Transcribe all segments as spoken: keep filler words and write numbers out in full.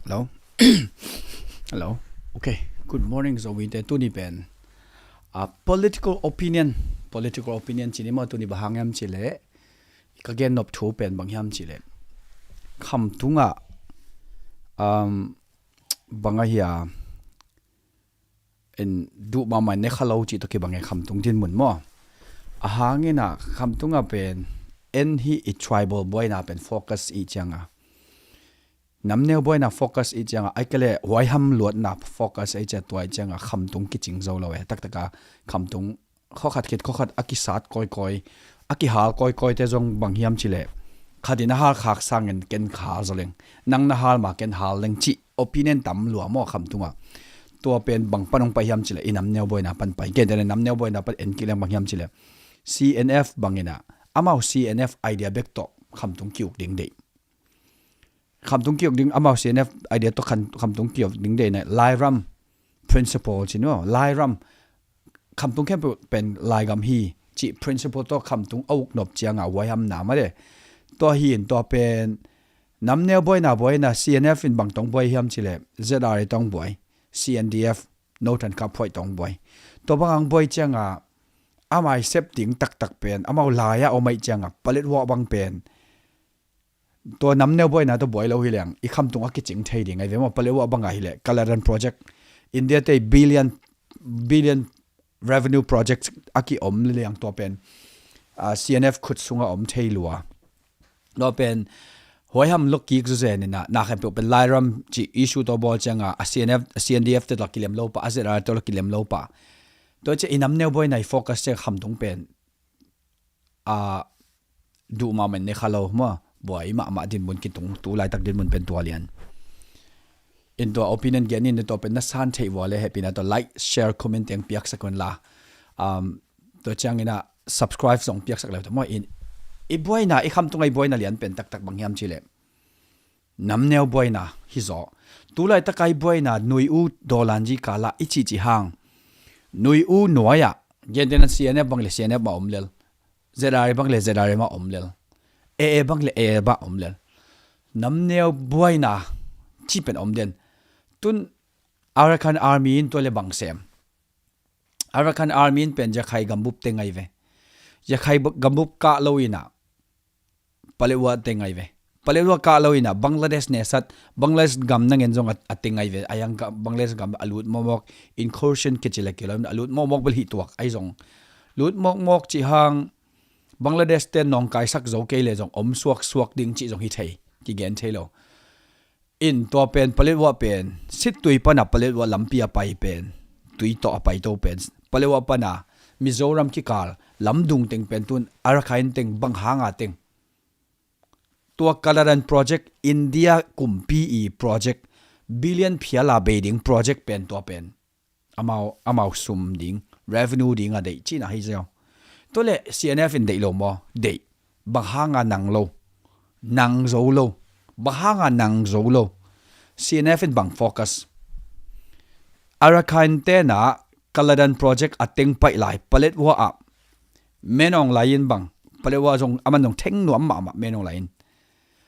Hello. Hello. Okay. Good morning, Zomi te. Tuni pen, ah, political opinion. Political opinion cih ni maw, tuni bang hang hiam cih leh, ka gen nop thu pen bang hiam cih leh, Khamtung ah, um, bang a hia, en, duh mahmah ne kha lo cih tawh kibang e, Khamtung dinmun maw. A hang in ah Khamtung ah pen en hi, i tribal buaina pen focus i ciang a, namneu buaina focus i ciang a, ahih kei leh huaiham luatna focus i ciang, tua i ciang a Khamtung kicing zo lo e. Taktak a Khamtung khuakhat khit khuakhat a kisat kawikawi, a kihal kawikawi te zong bang hiam cih leh, khat in a hal khak sangin ken ka hal zaw leng, nang na hal ma ken hal leng cih opinion tam lua maw Khamtung ah. Tua pen bang pan hong pai hiam cih leh, i namneu buaina pan pai. Ken te namneu buaina pan en kik leng bang hiam cih leh, C N F bang in ah, amau C N F idea bek tawh Khamtung ki-uk ding deih. Khamtung ki-uk ding, amau C N F idea tawh Kham-, Khamtung ki-uk ding deih na, Lairam principle cih ni maw, Lairam, Khamtung khempeuh pen Laigam hi cih principle tawh Khamtung a uk nop ciang a huaihamna mah de. Tua hi in, tua pen namneu buaina buai in ah, C N F in bang tawh buai hiam cih leh, Z R A tawh buai, C N D F, No Than Khapphuaih tawh buai. Tua bang hang buai ciang a, amau i sep ding taktak pen, amau lai a om ahih ciang a, Paletwa bang pen tua namneu buaina tawh buai lo hi leng, i Khamtung a kicing thei ding ahi ve maw. Paletwa bang ahi leh, Kaladan project, India te billion, billion revenue project a ki-om liang, tua pen, ah, C N F khut sung a om thei lua. Tua pen huaiham lo kik zawzen in ah, na khempeuh pen Lairam cih issue tawh bawl ciang a, a C N F, a C N D F te tawh kilem lo pah, a Z R A tawh kilem lo pah. Tua ciang i namneu buaina i focus ciang Khamtung pen, a, duh mahmah ne kha lo maw, buai mahmah dinmun kitung, tu laitak dinmun pen tua lian. In tua opinion gen in, tua pen na san theih vua leh hehpihna tawh like, share, comment teng piaksak un la. Um, tua ciang in ah subscribe zong piaksak leu ta maw. In, i buaina, i Khamtung a i buaina lian pen taktak bang hiam cih leh, namneu buaina hi zaw. Tu laitak a i buaina, Nui U Dawlanzi kal ah i cihcih hang, Nui U nuai ah, gentehna C N F bang leh C N F mah om lel, Z R A bang leh Z R A mah om lel, A A bang leh A A mah om lel, namneu buaina cih pen om den. Tun Arakan Army in tua leh bang sem? Arakan Army in pen Yakhai gambup teng ahi ve. Yakhai bu-, gambup kah lo in ah Paletwa teng ahi ve. Paletwa kah lo in ah Bangladesh ne sat, Bangladesh gam na ngen zong a, a teng ahi ve. A yang ka, Bangladesh gam a lut mawkmawk, incursion kici leh kilo in a lut mawkmawk bel hi tuak ahi zong. Lut mawkmawk cih hang Bangladesh te nawngkaisak zo kei leh zong om suaksuak ding cih zong hi thei, kigen thei lo. In tua pen Paletwa pen, Sittwe pan a Paletwa lampi a pai pen, tui tawh a paito pen, Paletwa pan a Mizoram kikal lamdung teng pen tun Arakan teng bang hang a teng. Tua Kaladan project, India kumpi i project, billion phial a bei ding project pen tua pen amau, amau sum ding, revenue ding a deih cihna hi ziau. Tua leh C N F in deih lo maw? Deih. Bang hang a nang lo, nang zo lo? Bang hang a nang zo lo? C N F in bang focus? Arakan te na Kaladan project a teng paih lai, Paletwa ah, Min Aung Hlaing in bang, Paletwa zong, aman zong theng nuam mahmah Min Aung Hlaing in.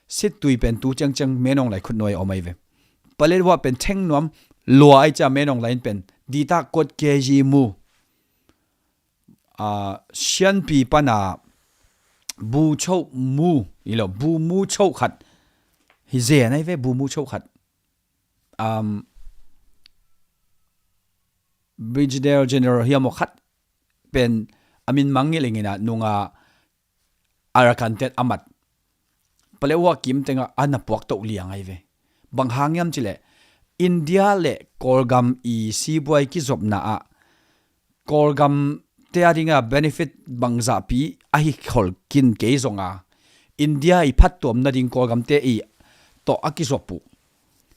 Sittwe pen tu ciangciang Min Aung Hlaing khutnuai a om ahi ve. Paletwa pen theng nuam lua ahih ciang Min Aung Hlaing pen, dita kot K G mu, ah, Sianpi pan a Bu Cho mu, i lo, Bu Mu Cho khat. Hi zen ahi ve, Bu Mu Cho khat. Um, Brigadier General hiam aw khat pen a min mang ngilh ing in ah, nung a Arakan te a mat, Paletwa kim teng ah a na puak toh liang ahi ve. Bang hang hiam cih leh, India leh Kawlgam i sibuai kizopna ah Kawlgam te a ding a benefit bangzah pi ahi khol khin kei zong a, India i phattuam nading Kawlgam te i tawh a kizop uh,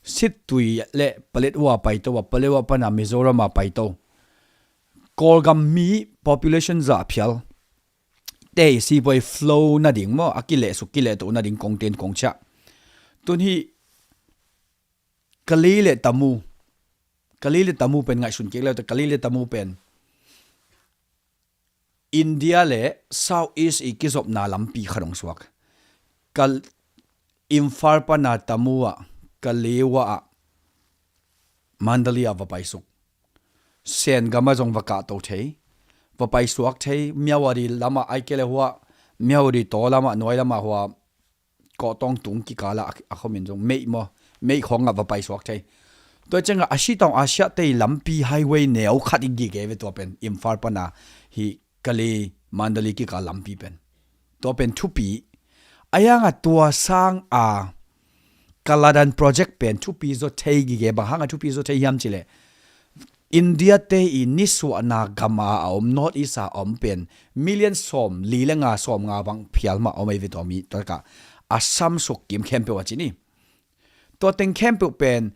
Sittwe leh Paletwa paito a, Paletwa pan a Mizoram a paito. Kawlgam mi population zah phial te i sibuai flow nading maw, a kilehsuk kilehtoh nading kong ten kong ciah. Tun hih Kale leh Tamu, Kale leh Tamu pen ngaihsun kik leu teh, Kale leh Tamu pen India leh South East i kizopna lampi khat hong suak. Kal-, Imphal pan a Tamu ah, Kale ah, Mandalay ah va paisuk. Sen gamah zong va kahto thei, va paisuak thei. Myawaddy lamah, ahih kei leh hua Myawaddy taw lamah, nuai lamah hua Kawhtawng tung kikalah a, a khomin zong meih maw, meih khawngah va paisuak thei. Tua ciangah a sitawng a siahtei lampi highway neu khat i gige ve, tua pen Imphal pana hih Kalay Mandalay kikal lampi pen. Tua pen thupi. A hiangah tua sanga Kaladan project pen thupi zaw thei gige. Bang hanga thupi zaw thei hiam cileh, India te i nisuahna gama a om, North East a om pen million sawm li le nga, sawm nga bang phial mah om ei ve. Tua mi tua ka a samsuk kim khempeuh a ci ni. Tua teng khempeuh pen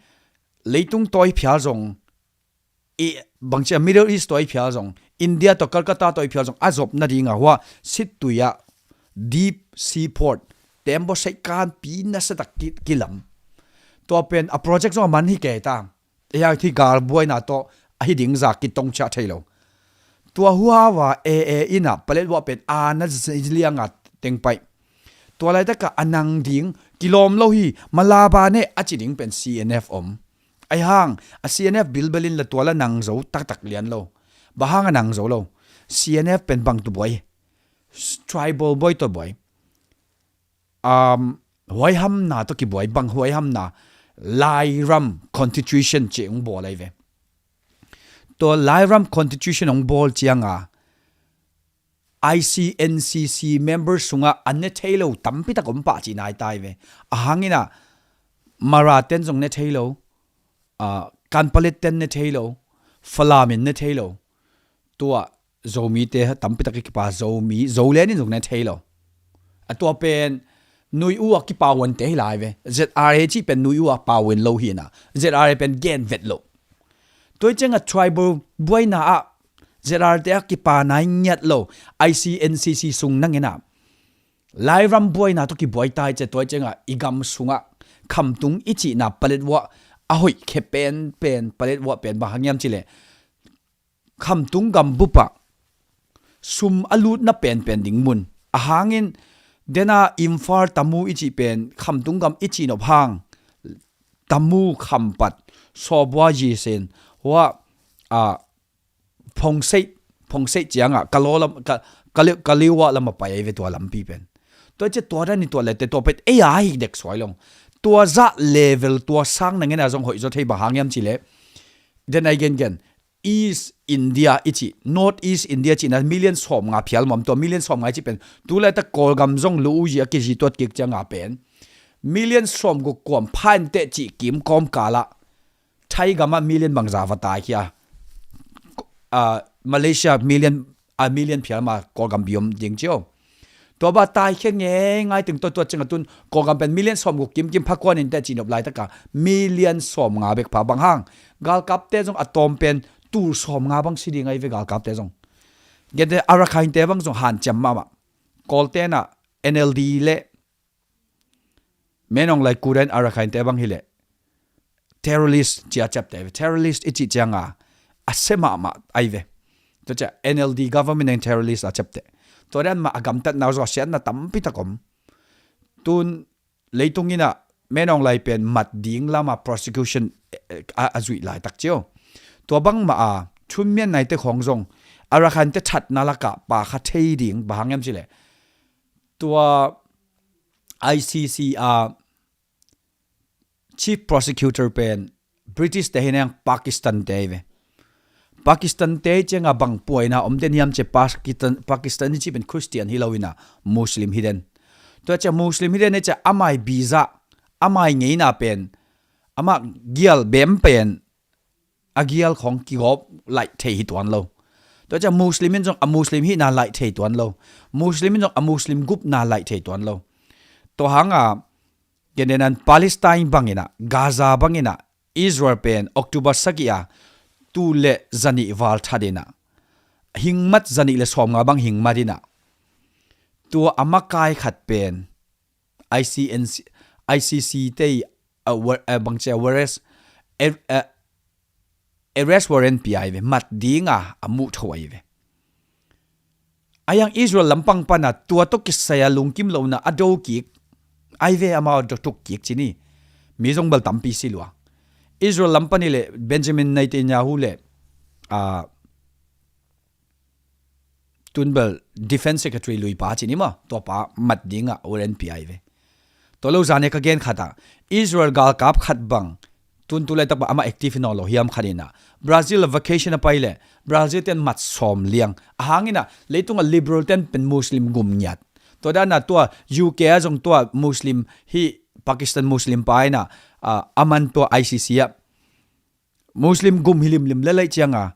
leitung tawi phial zong, i bangcia Middle East tawi phial zong, India tawh Calcutta tawi phial zong a zop nadinga hua sittui ah deep sea port, tembaw seih kanpi nasatak ki, kilam. Tua pen a project zong a man hi kei ta. Ei hang hih gal buaina tawh ahi ding zak kitong ciah thei lo. Tua huava e e ina paletwa pen a na lianga teng paih. Tua laitakah a nang ding kilawm lo hi, Malaba ne a ci ding pen C N F om. Ahi hang a C N F bilbelin la tua la nang zo taktak lian lo. Bang hanga nang zo lo? C N F pen bang tu buai? Tribal buai tawh buai. Um, huaihamna tawh kibuai. Bang huaihamna? Lairam Constitution ci hong bawl ahi ve. Tua Lairam Constitution hong bawl cianga I C N C C member sungah a ne thei lo tampitak om pah cihna ahi ta ahi ve. A hangina Mara ten zong ne thei lo, uh, Kanpalet ten ne thei lo, Falam in ne thei lo. Tua Zomite tampitak i kipa Zomi, Zolen in zong ne thei lo. A tua pen nui uh a kipa huante hi lai ve. Z R A cih pen nui uh a pa huan lo hi na. Z R A pen gen vet lo. Tua hi ciangah tribal buaina ah Z R A te a kipa nai ngiat lo. I C N C C sung nangin ah Lairam buaina tawh kibuai ta hi ciah. Tua hi ciangah i gam sungah khamtung i cihna paletwa a hoih khe penpen paletwa pen bang hang hiam cileh, khamtung gambupah sum a lutna penpen ding mun. A hangin dena Imphal Tamu i cih pen khamtung gam i cih nop hang Tamu, Khampat, Sawbwa, Yisen, hua, a, Phongseih, Phongseih ciangah Kalaw lam, ka, ka, Kaliwa lamah pai ahi ve tua lampi pen. Tua ciah tua dan i tuah lete tua pen ei a hi dek suai long. Tua zah level tua sang nangena zong hoih zaw thei bang hang hiam cileh, den ai gengen East India i cih, North East India cihna million sawm nga phial mawm. Tua million sawm nga i cih pen tu laitak Kawlgam zong lu uzi a kizi tuat kik cianga pen million sawm guk kuam phainteh cih kim kawmkalah Thai gamah million bangza va taikhia, a, Malaysia million, a, million phial ma Kawlgam biom ding cio. Tua ba taikhia ngei ngai teng tua tua cianga tun Kawlgam pen million sawm guk kim kim phakuan in teh cihnop laitaka million sawm nga bek pha bang hang. Galkapte zong a tawm pen tul sawm nga bang si ding ahi ve galkapte zong. Gente Arakhinte bang zong hanciam mahmah. Kawltena N L D le Menonglai Kuren Arakhinte bang hileh terrorist cia ciapte ve. Terrorist i cih cianga a se mahmah ai ve. Tua cia N L D government in terrorist a ciapte. Tua dan mah a gamtatna zaw a siatna tampi tak om. Tun leitung inah Menonglai pen mat ding lama prosecution, eh, a, a zuih laitak cio. Tua bangmah a thunmian naite khawng zong Arakhinte thatna lakah pakha thei ding bang hang hiam cileh, tua I C C a Chief Prosecutor pen British te hi neng Pakistan te hi ve. Pakistan te hi cianga bang puaina om den hiam cia Pakistan, Pakistan hi ci pen Christian hi lo ina Muslim hi den. Tua cia Muslim hi den hi cia amai biza, amai ngeina pen, amah gial bem pen a gial khawng kigawp laih thei hi tuan lo. Tua cia Muslim in zong a Muslim hihna laih thei tuan lo. Muslim in zong a Muslim gupna laih thei tuan lo. Tua hanga gendenan Palestine bangina, Gaza bangina, Israel pen October sagih a tul le zanih val that ina hingmat, zanih le sawmnga bang hingmat ina tua a makai khat pen I C N C, I C C te i, uh, war-, uh, bangcia warrant, uh, uh, arrest warrant pia hi ve, mat dinga a muh tho ahi ve. A yang Israel lampang pana tua tawh kisai a lungkim lohna a do kik ahi ve, amau a do tuk kik ci ni. Mi zong bel tampi si lua. Israel lam pan hileh Benjamin Netanyahu le, ah, tunbel Defense Secretary lui pa ci ni maw, tua pa mat dingah warrant pia hi ve. Tua lo zan hi ka gen khat ah, Israel galkap khat bang tun tu laitak bang amah active hi nawn lo hiam khat in ah, Brazil vacation a pai leh Brazil ten mat sawm liang. A hang in ah leitungah liberal ten pen Muslim gum ngiat. Tua dan ah tua U K ah zong tua Muslim hi, Pakistan Muslim pa in ah, ah, aman tua I C C ah Muslim gum hi limlim lel ahih ciangin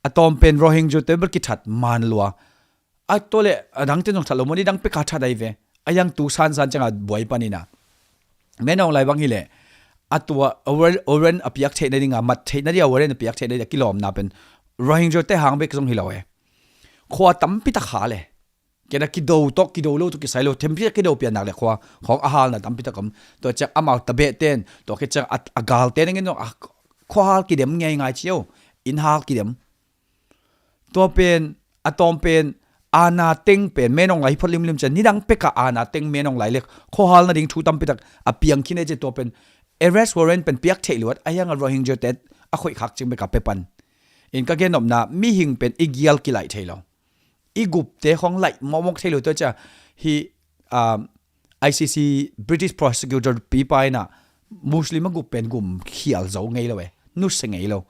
a tawm pen Rohingya te bel kithat man lua. A tua leh a dang ten zong that lo maw, nidang pek a that ahi ve. A hiang tu sansan ciangin buai pan in ah, Min Aung Hlaing bang hileh a tua warrant, warrant a piak theih nading a, mat theih nading a, warrant a piak theih nading a kilawmna pen Rohingya te hang bek zong hi lo e. Khua tampi tak hal e. Ken a kido tawh, kido lo tawh kisai lo, tampi tak kido pian nak leh khua khawng a halna tampi tak om. Tua ciang amau tabeh ten, tua khit ciang a, a gal ten a ngin zong a khua hal kidem ngeingai ci o, inn hal kidem. Tua pen, a tawm pen, aana teng pen Min Aung Hlaing hi phot limlim ciang, nidang pek a aana teng Min Aung Hlaing le khua hal nading thu tampi tak a piang khin e ci. Tua pen arrest warrant pen piak theih luat, a hiang a Rohingya te a khoih khak ciang bek a pia pan. In ka gen nopna, mihing pen i gial kilaih thei lo. I gupte khawng laih mawkmawk thei lo. Tua ciang hi, um, I C C British prosecutor pipa in ah Muslim a gup pen gum khial zo ngei lo e, nusia ngei lo.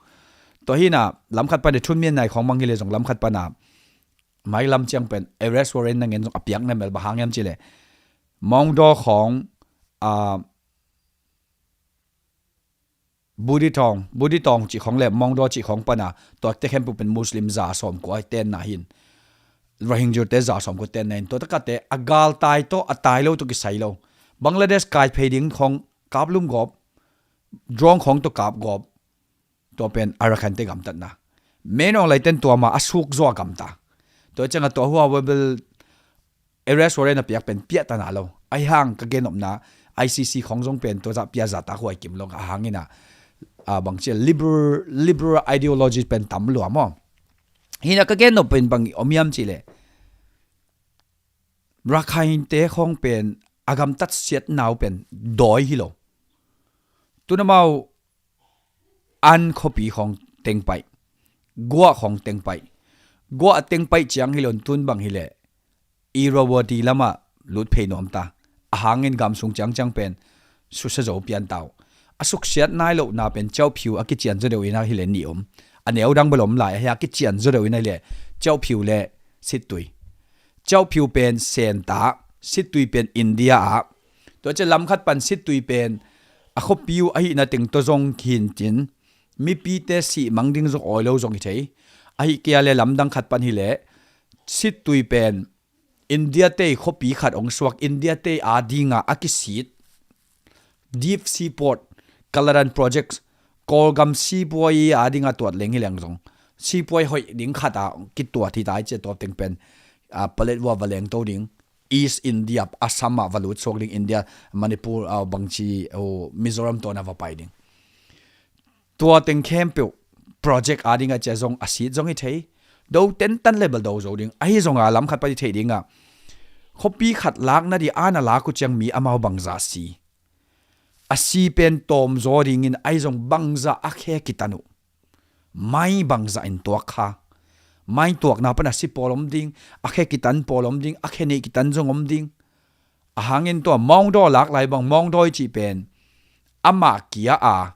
Tua hi in ah lam khat pan a thun mian nai khawng mang hileh zong lam khat pan a mai lam ciang pen arrest warrant na ngen zong a piak na mel bang hang hiam cih leh Maung Daw khawng, ah, Buri Thawng, Buri Thawng cih khawng le Maung Daw cih khawng pan a, tuate khempeuh pen Muslim za sawmkua tenna hi in, Rohingya te za sawmkua tenna hi in, tua takate a galtai tawh a tai lo tawh kisai lo. Bangladesh kai phei ding khawng kaplum gawp, drone khawng tawh kap gawp. Tua pen Arakan te gamtatna. Min Aung Hlaing ten tua mah a suk zaw a gamta. Tua ciang a tua hua bel arrest warrant a piak pen piahtana lo. A hiang ka gen nopna, I C C khawng zong pen tua zah pia zahtak huai kim lo a hang in ah, ah, bang ci a liberal, liberal ideology pen tam lua maw. Hi in ah ka gen nop pen bang om hiam cih leh Rakhine te khawng pen a gamtat siatna uh pen dawi hi lo. Tun amau An khuapi khawng teng paih, Gua khawng teng paih. Gua a teng paih ciang hi lo in tun bang hileh Irrawaddy lamah lut phei nuam ta. A hang in gam sung ciangciang pen susia zo pian ta uh. A suksiat nai lohna pen Kyaukphyu a kician zaw deuh in ah hileh nih om. A neu dang bel om lai, a hia kician zaw deuh in ah hileh Kyaukphyu le Sittwe. Kyaukphyu pen Sen ta, Sittwe pen India ah. Tua ciang lam khat pan Sittwe pen a khuapi uh ahihna teng tawh zong khin cin, mipite sih mang ding zong awi lo zong hi thei. Ahi kei a leh lamdang khat pan hileh Sittwe pen India te khuapi khat hong suak, India te a dingah a kisit Deep Sea Port, Kaladan Projects, Kawlgam sipuai a dingah tuat leng hi leng zong sipuai hoih ding khat a kituat hi ta i ci a, tua teng pen, ah, Paletwa va lengto ding, East India, Assam ah va lut suak ding, India, Manipur, ah, bangci, oh, Mizoram tawh na va pai ding. Tua teng khempeuh project a dingah cia zong a sit zong hi thei. Do tentan le bel do zo ding. Ahi zongah lam khat pan i theih dingah khuapi khat lak nading a na lak uh ciang mi amau bangzah si. A si pen tawm zaw dingin ahi zong bangzah a khe kitan uh. Mai bangzah in tuak kha. Mai tuakna pan a si pawl om ding, a khe kitan pawl om ding, a khe neih kitan zong om ding. A hangin tua Maung Daw lak lai bang, Maung Daw i cih pen amah kia a,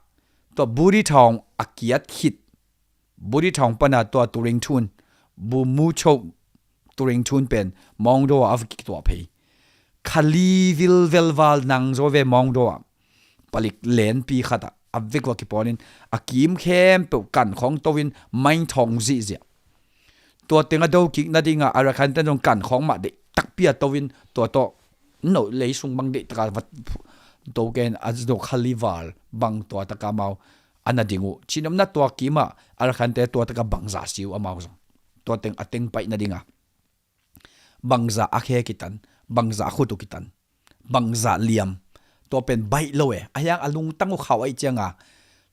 tua Buri Thawng a kiat khit, Buri Thawng pan a tua Turing Thun, Bu Mu Cho Turing Thun pen Maung Daw a va kituah phei. Kha li vilvel val nang zaw ve Maung Daw a. Palik lenpi khat ah a vek va kipawnin a kim khempeuh kan khawng to in mai thawng zihziah. Tua teng a do kik nadingah Arakan ten zong kan khawng mah deih takpi a to in tua tawh no lei sung bang deih taka va to ken a zo kha li val bang tua taka amau a na ding uh. Cihnopna tua kimah Arakan te tua taka bangzah si uh amau zong. Tua teng a teng paih nadingah bangzah a khe kitan, bangzah a khut uh kitan, bangzah liam. Tua pen baih lo e. A hiang a lungtang uh khauh ahih cianga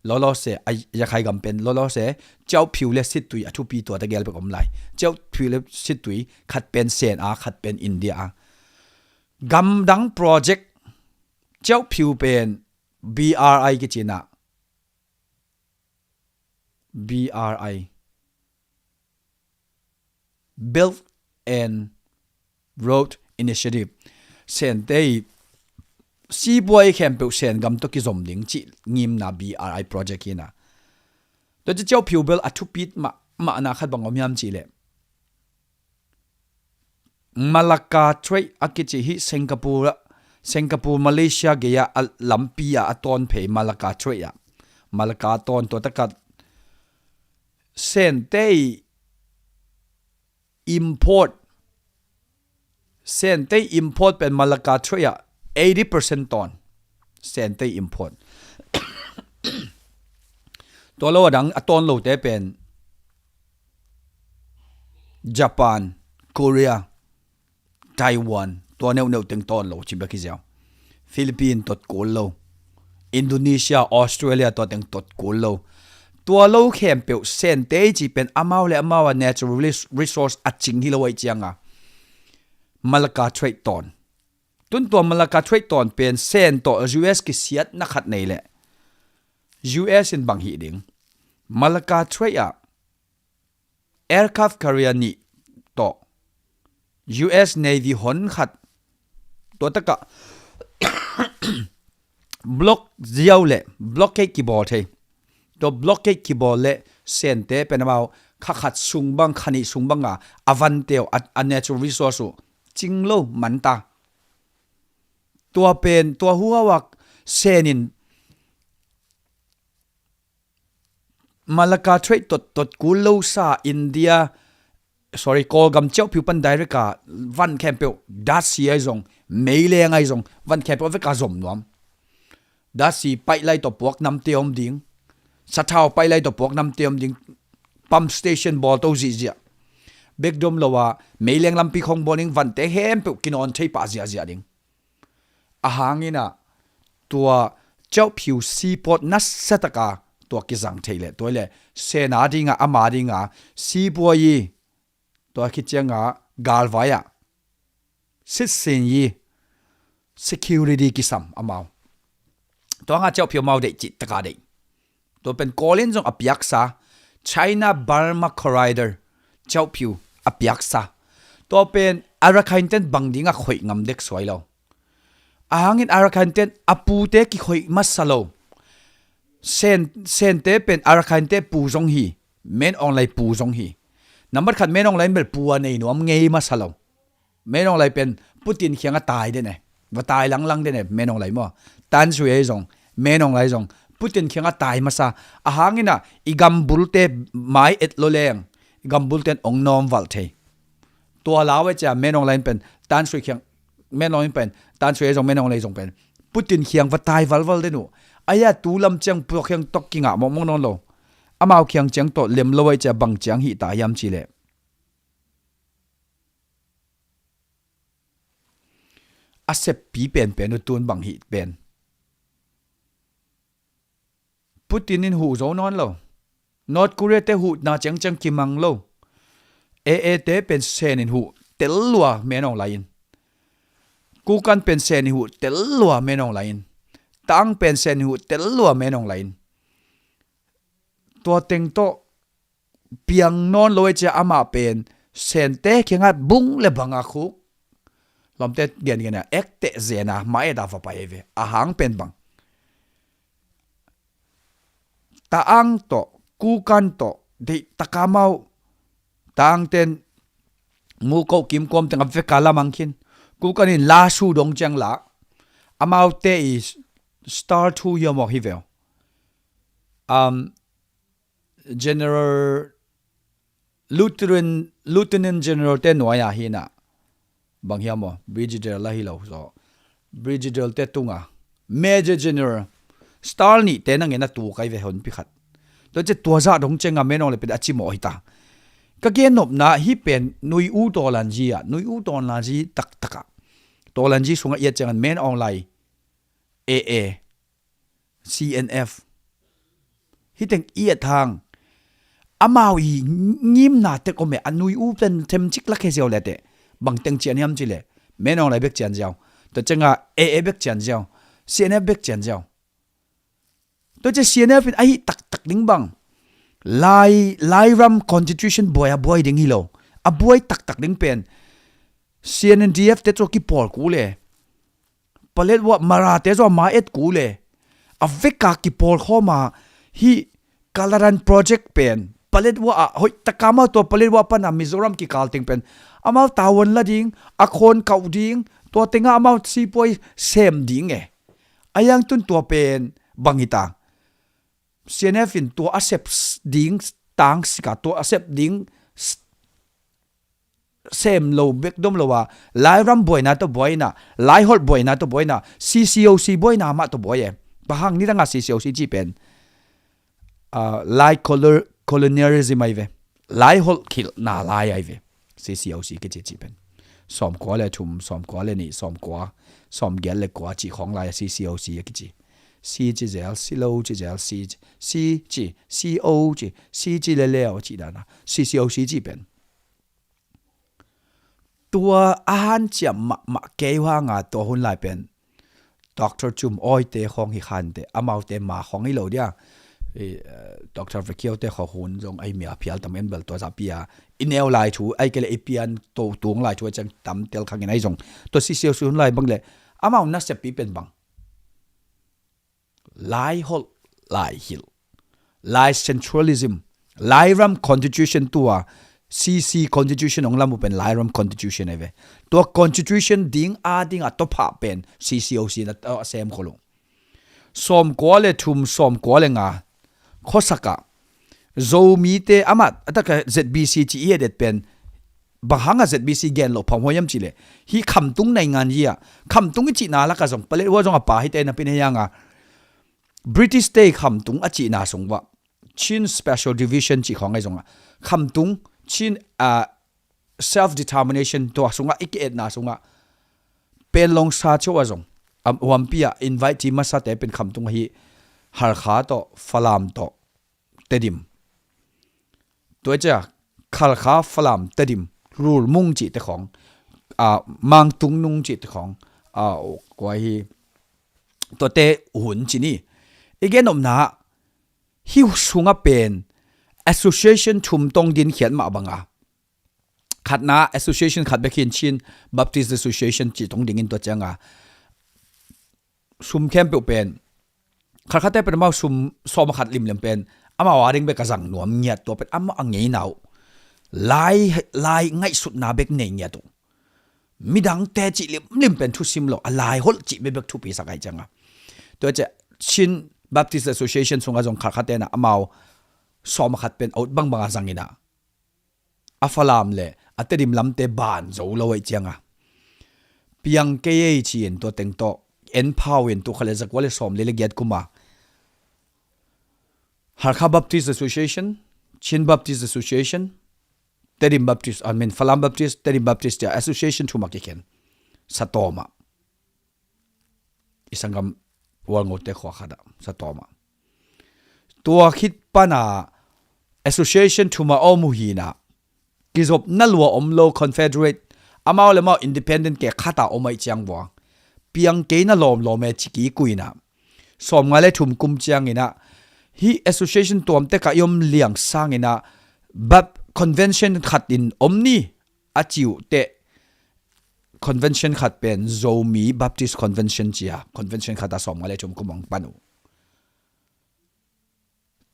lawlawse, a Yakhai gam pen lawlawse, Kyaukphyu le Sittwe a thupi tua ta gel bek om lai. Kyaukphyu le Sittwe khat pen Sen a, khat pen India a. Gamdang project Kyaukphyu pen B R I kicinah B R I, Belt and Road Initiative. Sente i sibuai khempeuh Sen gam tawh kizom ding cih ngimna B R I project hi na. Tua ci ciauh phiu bel a thupit mah, mahna khat bang om hiam cih leh, Malacca Strait a kici hi Singapore ah, Singapore Malaysia gei ah a lampi ah a tawn phei Malacca Strait ah. Malacca tawn tua takat Sente i import, Sente i import pen Malacca Strait ah eighty percent tawn. Sente i import. Tua lo a dang a tawn lote pen Japan, Korea, Taiwan, tua neuhneuh teng tawn lo ci bek hi ziau. Philippines tot kul lo. Indonesia, Australia tua teng tot kul lo. Tua lo khempeuh Sente i ci pen amau le amau a natural res-, resource a cing hi lo aih cianga Malacca Strait tawn. Tun tua Malacca Strait tawn pen Sen tawh U S kisiatna khat nei leh U S in bang hih ding? Malacca Strait ah aircraft carrier nih tawh U S Navy hon khat tua takah block ziau le blockade kibawl thei. Tua blockade kibawl le Sente pen amau kha khat sung bang, kha nih sung banga a vante uh, a, a natural resource uh cing lo manta. Tua pen, tua huauak Sen in Malacca Strait tot, tot kul lo sa India, sorry, Kawlgam ciauh phiu pan direct a van khempeuh, datsi ahi zong, meileng ahi zong, van khempeuh a veka zom nuam. Datsi paih lai tawh puak namte om ding, sathau paih lai tawh puak namte om ding, pump station bawl to zihziah. Bek dom lo a, meileng lampi khong bawl ding, vante khempeuh kinawn thei pah ziahziah ding. A hangin ah tua ciauh phiu seaport nasa taka tua kizang thei leh, tua le Sen a dinga, ama dinga sibuai i tua khit cianga galvai ah sitsin i security kisam amau. Tua nga ciauh phiu amau deih cih taka deih. Tua pen Kawlin zong a piaksa, China Burma Corridor ciauh phiu a piaksa. Tua pen Arakan ten bang dingah khoih ngam dek suai lo. A hangin Arakan ten a pute kikhoih masa lo. Sen, Sente pen Arakan te pu zong hi, Min Aung Hlaing pu zong hi. Nambat khat Min Aung Hlaing bel pu a nei nuam ngei masa lo. Min Aung Hlaing pen Putin khiang a tai den e. Va tai langlang den e Min Aung Hlaing maw. Than Shwe ahi zong, Min Aung Hlaing zong Putin khiang a tai masa. A hangin ah i gambulte mai et lo leng, i gambulte in ong nawm valh thei. Tua lau e cia Min Aung Hlaing pen Than Shwe khiang, Min Aung Hlaing pen Than Shwe ahi zong, Min Aung Hlaing zong pen Putin khiang va tai valval den uh. Ahi a tu lam ciang pua khiang tawh kingah mawkmawk nawn lo. Amau khiang ciang tawh lem lo e cia bang ciang hih ta hiam ci leh, a seppi penpen uh tun bang hih pen. Putin in huh zo nawn lo. North Korea te huhna ciangciang kimang lo. A A te pen Sen in huh tel lua Min Aung Hlaing in. Kukan pen Sen in huh tel lua Min Aung Hlaing in. Tang pen Sen in huh tel lua Min Aung Hlaing in. Tua teng tawh piang nawn lo e cia amah pen Sente khiangah bung le banga khuk lawmte gengen a ekteh zen a ma et a va pai ve. A hang pen bang, Taang tawh, Kukan tawh deih taka amau, Taang ten muko kimkuam teng a veka lamang khin. Kukan in la su dong ciang la, amaute i star thu hiam aw hi veu. Um, General, Lieutenant, Lieutenant General te nuai ah hi na. Bang hiam aw, Brigadier la hi lo zaw. Brigadier te tunga Major General, star nih te nangin a tu kai ve honpi khat. Tua cia tua zah dong cianga Min Aung Hlaing pen a cimawh hi ta. Ka gen nopna hi pen Nui U Tawlanzi ah, Nui U Tawlanzi taktakah, Tawlanzi sungah i et ciangan Min Aung Hlaing, A A, C N F, hih teng i et hang, amau i ngimna tek om e, a Nui U pen themcik la khe ziau le teh, bang teng cian hiam ci le, Min Aung Hlaing bek cian ziau. Tua cianga A A bek cian ziau, C N F bek cian ziau. Tua cia C N F in ahi taktak ding bang, Lai, Lairam constitution buai a buai ding hi lo. A buai taktak ding pen C N N D F te cu a kipawl kul e. Paletwa Mara te cu a ma et kul e. A veka kipawl khawm a hi Kalaran project pen Paletwa ah hoih taka amau tua Paletwa pana Mizoram kikal teng pen amau tavuan la ding, a khawn kauh ding, tua tengah amau sipuai sem ding e. A yang tun tua pen bang hi ta? C N F in tua a sep ding tang sika tua a sep ding sem lo bek dom lo a, Lairam buaina tawh buaina, Laiholh buaina tawh buaina, C C O C buaina mah tawh buai e. Bang hang nidanga C C O C ci pen, ah, Lai color-, colonialism ai ve. Laiholh khilhna lai ai ve. C C O C kici ci pen. Sawmkua le thum, sawmkua le nih, sawmkua, sawmgiat le kua ci khawng lai a C C O C a kici. C ci zel, C lo ci zel, C, C ci, C O ci, C ci le leo ci dana. C C O C ci pen. Tua a hanciam mahmah kei uh hanga tua hun lai pen Doctor Cum Awi te khawng hi khante, amaute ma khawng hi lo dia. I, eh, Doctor Vekiau te khawng hun zong ai mia phial tam en bel tua zapi a i neu lai thu, ai kele i pian to tung lai thu a ciang tam tel khangin ai zong. Tua C C O C hun lai bang le amau nasep pi pen bang. Laiholh, Laihilh, Lai centralism, Lairam constitution tua, C C constitution ong lam uh pen Lairam constitution ai ve. Tua constitution ding a ding a tawphah pen C C O C na a sem khol uh. Sawmkua le thum, sawmkua le nga, khuasak ah Zomite amah a taka Z B C ci i et et pen bang hanga Z B C gen lo phawng huai hiam cih leh, hih khamtung naingan hi a, khamtung i cihna laka zong Paletwa zong a pa hi te napi na hianga British te khamtung a cihna sung vah Chin Special Division cih khawng ai zong a khamtung Chin, ah, self determination tua sungah i ki-etna sungah Panglong sa cheu a zong, am, huampi ah invitee masate pen khamtung ahi Halkha tawh, Falam tawh, Tedim. Tua cia Halkha, Falam, Tedim, Rulmung cihte khawng, ah, Mangtungnung cihte khawng, ah, kua hi, tuate hun ci ni. I gen omna ah, hi sungah pen association thum tong din khiat mah banga. Khatna association khat bek hin Chin Baptist Association cih tong dingin tua cianga sum khempeuh pen, khatkhatte pen amau sum sawm a khat limlim pen amau a ding bek a zang nuam ngiat, tua pen amau a ngeina uh. Lai, lai ngaihsutna bek nei ngiat uh. Midangte cih limlim pen thusim lo, a Laiholh cih bekbek thupi sak ai cianga. Tua cia Chin Baptist Association sungah zong khatkhatte na amau sawm a khat pen a ut bangbang a zangina, a Falam le a Tedim lamte ban zo lo aih cianga piang kei ei ci-in tua teng tawh en phau in tua kha le zakua le sawm le le giat kuma Halkha Baptist Association, Chin Baptist Association, Tedim Baptist, I mean, Falam Baptist, Tedim Baptist cia association thum a kikhen. Satawm ah. I sanggam Walngote khua khat ah, Satawm ah. Tua khit pana association thum a om uh hina, kizopna lua om lo, confederate, amau le amau independent ke khat a om aih ciang vua, piang keina lawmlawm e ci kikuina. Sawmnga le thum kum ciangina, hi association tuamte ka i om liang sangina, bap convention khat in om ni a ci uh teh, convention khat pen Zomi Baptist Convention cia convention khat a sawmnga le thum kum ong pan uh.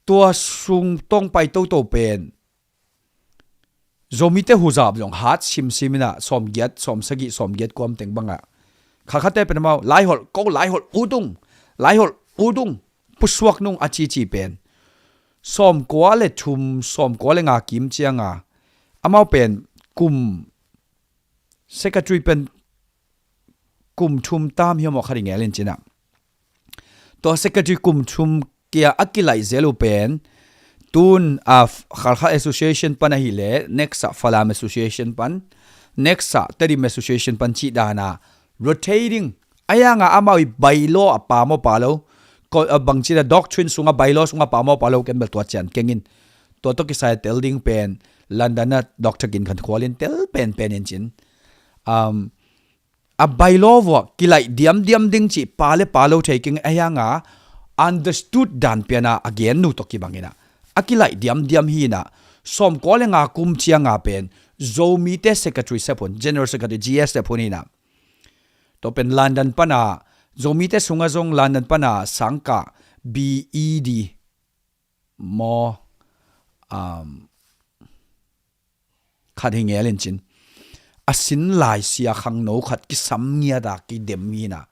Tua sung tong pai toto pen Zomite huzap zong hat simsim ina sawmgiat, sawmsagih, sawmgiat kuam teng banga khatkhatte pen amau Laiholh ko, Laiholh utung, Laiholh utung, pusuak nung a cici pen sawmkua le thum, sawmkua le nga kim cianga amau pen kum secretary pen kum thum tam hiam aw kha ding el in cina. Tua secretary kum thum kia a kilaih zel uh pen tun a Halkha Association pan ahileh next ah Falam Association pan, next ah Tedim Association pan cih dana rotating. Ayanga amau i bylaw a pam aw pa lo, bangci a doctrine sunga bylaw sunga pam aw pa lo ken bel tua cian kengin. Tua tawh kisai a tel ding pen London a Doctor Gin Khan Khual in tel penpen in cin. A bylaw vuah kilaih diamdiam ding cih pa le pa lo thei keng, ayanga understood dan piana a gen nu tawh kibangina a kilaih diamdiam hi inah, sawmkua le nga kum cianga pen Zomite Secretary sep hun, General Secretary G S sep hun hi inah, tua pen London pana, Zomite sunga zong London pana sangkah B E D maw, um, khat hi ngel in cin, a sin lai sia khangno khat kisam ngiata kidem hi inah,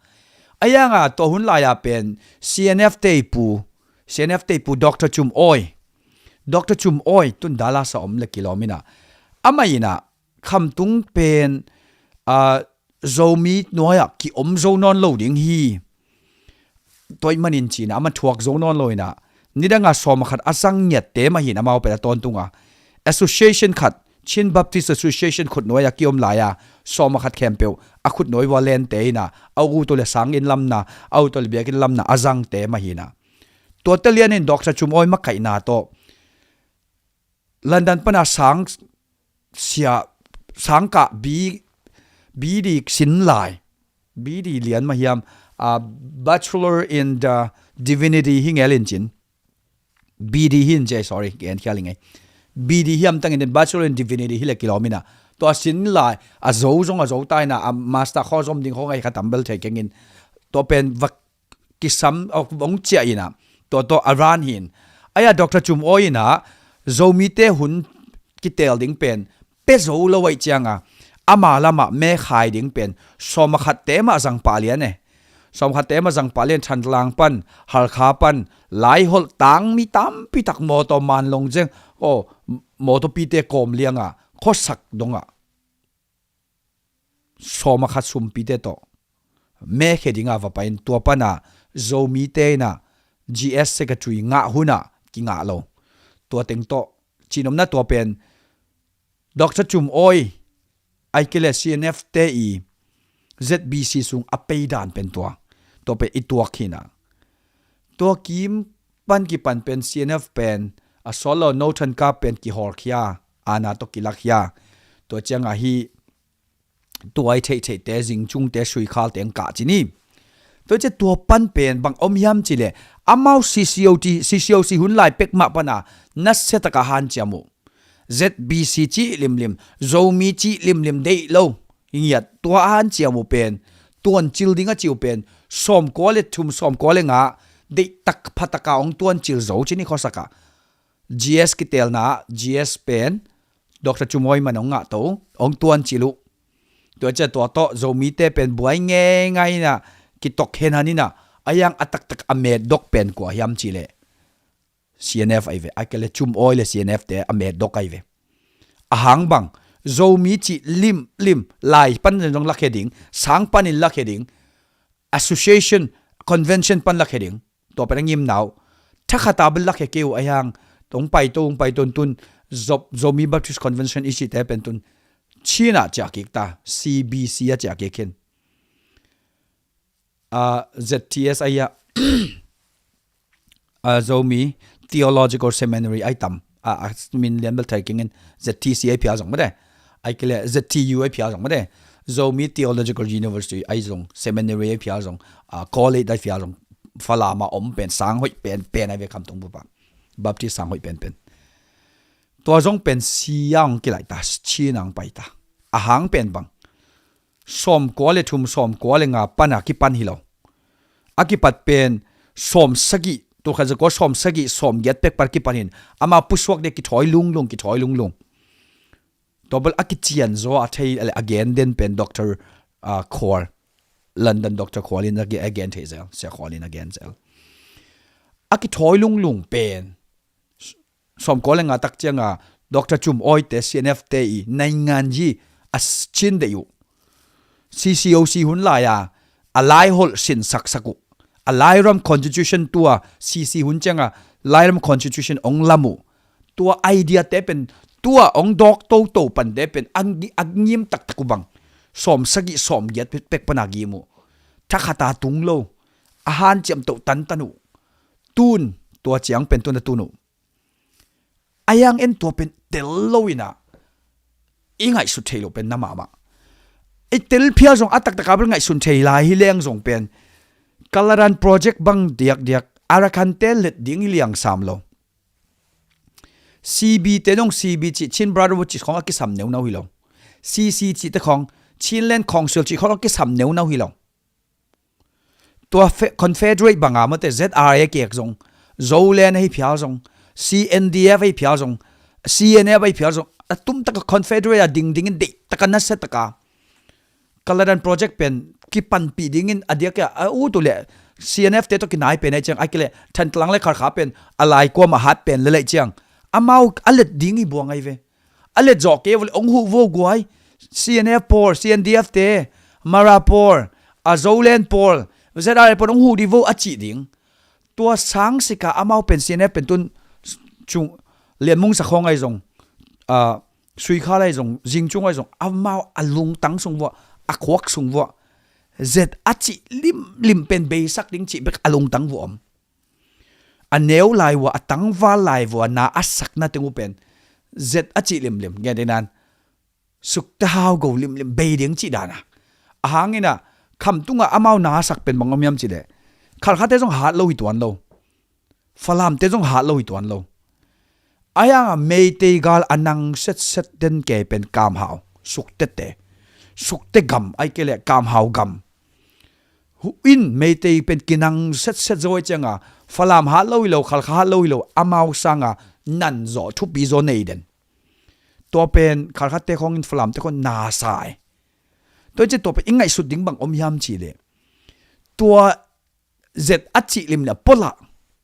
a yanga tua hun lai-a pen C N F teipu, C N F teipu Doctor Cum Awi, Doctor Cum Awi tun Dallas a om le kilawm inah, amah inah khamtung pen, a, Zomi nuai-ah kiom zo nawn lo ding hi. Tua ahih manin ci inah, amah thuak zo nawn lo inah, nidanga sawm a khat a zang ngiatte mah hi inah, amau pen a tawntunga association khat, Chin Baptist Association khutnuai-a kiom lai-a, sawm a khat khempeuh a khutnuai vua lente inah, a ut uh le sang inn lamna, a ut uh le biakinn lamna a zangte mah hi inah, tuate lianin Doctor Cum Awi makaihna tawh London pana sang sia, sangkah B, B D sin lai, B D lian mah hiam, a, Bachelor in the Divinity hi ngel in cin, B D hi in ci, sorry, gen khial hi ngei, B D hiam tangin Bachelor in Divinity hi le kilawm inah, tua sin lai a zo zong a zo ta inah, a master khawng zom ding khawng ahi kha, tambel thei kengin, tua pen va kisam, a, hong ciah inah, tua tawh a ran hi in. Aia Doctor Cum Awi inah Zomite hun kitel ding pen pia zo lo ahih cianga, ama lamah mekhai ding pen sawm a khatte mah zang pah lian e. Sawm a khatte mah zang pah lian, Thantlang pan, Halkha pan, Laiholh tangmi tampi tak mawtaw manlong zeng, aw, mawtawpite kawm lianga khuasak dongah sawm a khat sumpite tawh mekhia dinga va pai in, tua pana Zomite inah G S Secretary ngah hunah kingah lo. Tua teng tawh cinopna tua pen Doctor Cum Awi, ahih kei le C N F te i Z B C sung a peidan pen tua, tua pen i tuak hi inah, tua kim pan kipan pen C N F pen a sawt lo, no thankap pen kihawlkhia, aana tawh kilakhia, tua cianga hi tuai theihtheihte, zingcungte, suikhalte ang kah ci ni. Tua ciang tua pan pen bang om hiam ci le, amau C C O T, C C O C hun lai pek mah pana nasia taka hanciam uh, Z B C cih limlim, Zomi cih limlim deih lo hi ngiat, tua a hanciam uh pen, tuancil ding a ci uh pen sawmkua le thum, sawmkua le nga deihtak phataka hong tuancil zo ci ni, khuasaka G S kitelna, G S pen Doctor Cum Awi man hong ngahto, hong tuancil uh. Tua ciang tua tawh Zomite pen buai ngeingai inah, kitok henhan inah, a yang a taktak a metdok pen kua hiam ci le, C N F ahi ve, ahih kei le Cum Awi le C N F te a metdok ahi ve. A hang bang, Zomi cih limlim, lai pan zong lakhia ding, sang panin lakhia ding, association, convention pan lakhia ding, tua pen a ngimna uh. Thakhata bel lakhia kei uh, a yang, hong paito, hong paito in tun, Zo-, Zomi Baptist Convention i cihte pen tun Chin ah ciah kik ta, C B C a ciah kik khin. A, Z T S ahi a, a, Zomi Theological Seminary ahi tam, a, a min lian bel thei keng in, Z T C ahi phial zong mate, ahih kei le Z T U ahi phial zong mate, Zomi Theological University ahi zong, seminary ahi phial zong, a, college ahi phial zong, Falam a om pen, sang hoih penpen ahi ve, khamtung bup a, Baptist sang hoih penpen. Tua zong pen sia hong kilaih ta, Chin ah hong pai ta. A hang pen bang, sawmkua le thum, sawmkua le nga pana kipan hi lo. A kipat pen sawmsagih, tulkhat zakua sawmsagih, sawmgiat pek pan kipan hi in, ama pusuak ding kithawi lunglung, kithawi lunglung. Tua bel a kician zaw a thei le a gen den pen Doctor, ah, Khual, London Doctor Khual in a ge-, a gen thei zel, Sia Khual in a gen zel. A kithawi lunglung pen sawmkua le nga tak cianga Doctor Cum Awi te, C N F te i nainganyi a s-, cin deih uh. C C O C hun lai-a, a Laiholh sin saksak uh. A Lairam Constitution tua, C C hun cianga Lairam Constitution ong lam uh. Tua idea te pen, tua ong dawk toto pan te pen, a ngi-, a ngim taktak uh bang, sawmsagih, sawmgiat pek, pek pana gim uh. Thakhata tung lo. A hanciam toh tantan uh. Tun, tua ciang pen tun a tun uh. A yang en tua pen tel lo ina, i ngaihsut thei lo pen na mahmah. I tel phial zong a taktaka bel ngaihsun thei lai hi leng zong pen, Kaladan project bang diakdiak, Arakan te let ding i liang sam lo. C B te zong C B cih, Chin Brotherhood cih khawng a kisam neunau hi lo. C C cihte khawng, Chinland Council cih khawng a kisam neunau hi lo. Tua fe-, Confederate banga mawte Z R A kek zong, Zoland ahi phial zong, C N D F ahi phial zong, C N F ahi phial zong, a tumtaka Confederate a dingdingin deihtaka nasiataka Kaladan Project pen kipanpih dingin a diakia a ut uh leh C N F te tawh kinai pen ahi ciang, a kileh Thantlang le Khalkha pen a lai kuama hat pen lelai ciang, amau a let ding hi buang ahi ve. A let zawh kei uh leh hong huh vo guai. C N F pawl, C N D F te, Mara pawl, a Zoland pawl, Z R A pawl hong huh dih vo a cih ding. Tua sangsika amau pen C N F pen tun cung Lianmung Sakhong ahi zong, a, Suikhal ahi zong, Zingcung ahi zong, amau a lungtang sung vuah, a khuak sung vuah, Z a cih limlim pen beisak ding cih bek a lungtang vuah om. A neu lai vuah, a tangval lai vuah na a sakna teng uh pen Z a cih limlim, gen ding nan, sukte hau go limlim bei ding cih dana. A hangina, Khamtungah amau na a sak pen bang om hiam cih leh, Khalkhate zong hat lo hi tuan lo. Falamte zong hat lo hi tuan lo. A hianga Meitei gal a nang setset den kei pen Kam Hau, Suktete, Sukte gam, ahi kei leh Kam Hau gam. Hu in Meitei pen kinang setset zo ahi cianga, Falam hat lo hi lo, Khalkha hat lo hi lo, amau sanga nan zaw, thupi zaw nei den. Tua pen Khalkhate khawngin Falamte khawng na sa e. Tua hi ciang tua pen i ngaihsut ding bang om hiam cih leh, tua Z a cih limlim a pualah,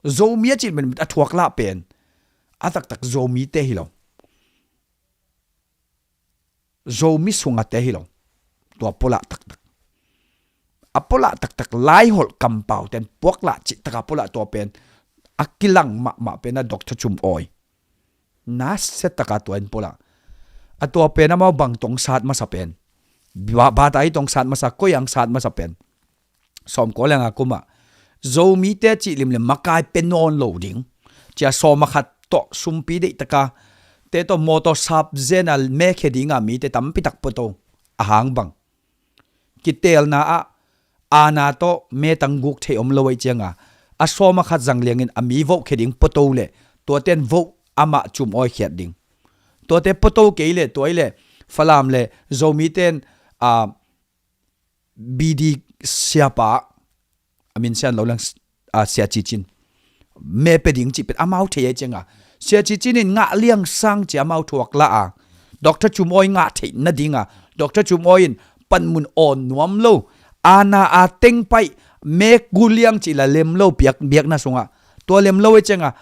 Zomi a cih limlim a thuak lah pen a taktak Zomite hi lo. Zomi sungate hi lo. Tua pualah taktak, a pualah taktak Laiholh kampau ten puaklah cih taka pualah tua pen a kilang mahmah pen a Doctor Cum Awi. Nasiataka tua in pualah. A tua pen amau bang tong sat masa pen, ba-, bata i tong sat masa, koi ang sat masa pen, sawmkua le nga kumah Zomite cih limlim makai pe nawn lo ding cia sawma khat tawh sumpi deihtaka te tawh mawtaw sap zena mekhia dinga mite tampitak puato a hang bang. Kitelna ah aana tawh metang guk thei om lo ahi cianga, a sawma khat zangliangin a mi vohkhia ding puato leh tuaten voh amah Cum Awi khiat ding. Tuate puato kei leh tua i leh Falam le Zomiten, a, B D siapa, a min sian lo lang, a, Sia Ci Cin me pe ding cih pen amau thei ahi cianga, Sia Ci Cin in ngah liang sang ci amau thuak lah a, Doctor Cum Awi ngah theih nadinga, Doctor Cum Awi in panmun awn nuam lo, aana a teng paih mek gu liang cih la lem lo biak, biakna sungah. Tua lem lo ahi cianga,